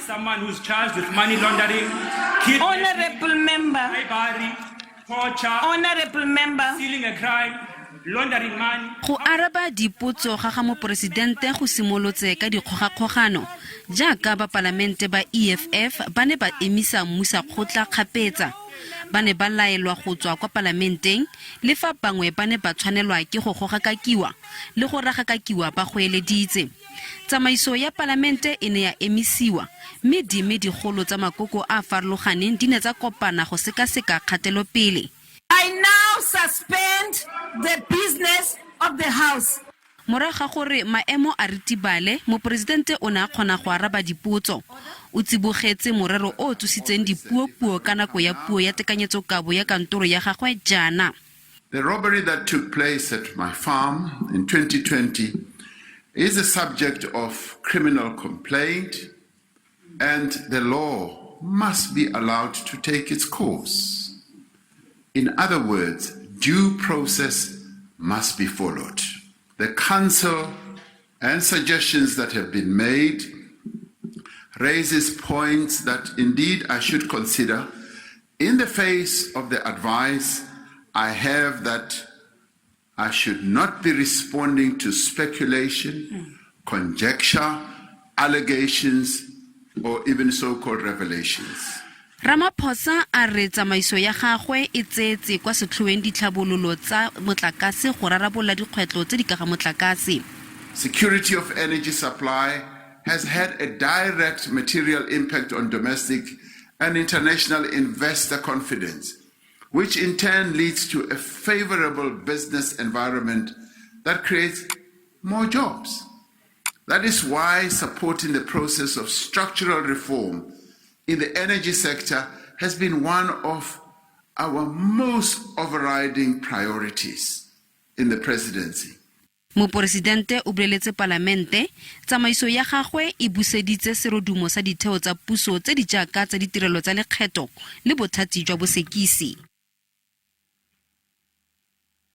someone who's charged with money laundering, kidnapping, Honorable member, bribery, torture, honorable member, stealing a crime, laundering money? Go araba dipotso ga ga moporesidente go simolotse ka dikgogakgogano jaaka bapalamente ba EFF ba ne ba emisa mmusakgotla kgapetsa. Ba ne ba laelwa go tswa kwa palamenteng le fa bangwe ba ne ba tshwanelwa ke go gogakakiwa le go ragakakiwa ba goeleditse. Tsamaiso ya palamente e ne ya emisiwa mme dime digolo tsa makoko a a farologaneng di ne tsa kopana go sekaseka kgatelopele. I now suspend the business of the House. Morago ga gore maemo a ritibale, moporesidente o ne a kgona go araba dipotso. O tsibogetse morero o o tsositseng dipuopuo ka nako ya puo ya tekanyetsokabo ya kantoro ya gagwe jaana. The robbery that took place at my farm in 2020 is the subject of criminal complaint and the law must be allowed to take its course. In other words, due process must be followed. The counsel and suggestions that have been made raises points that indeed I should consider in the face of the advice I have that I should not be responding to speculation, conjecture, allegations, or even so-called revelations. Ramaphosa a re tsamaiso ya gagwe e tseetse kwa setlhoeng ditlhabololo tsa motlakase go rarabolola dikgwetlho tse di ka ga motlakase. Security of energy supply has had a direct material impact on domestic and international investor confidence, which in turn leads to a favorable business environment that creates more jobs. That is why supporting the process of structural reform in the energy sector has been one of our most overriding priorities in the presidency. Moporesidente o boleletse palamente tsamaiso ya gagwe e buseditse serodumo sa ditheo tsa puso tse di jaaka tsa ditirelo tsa lekgetho le bothati jwa bosekisi.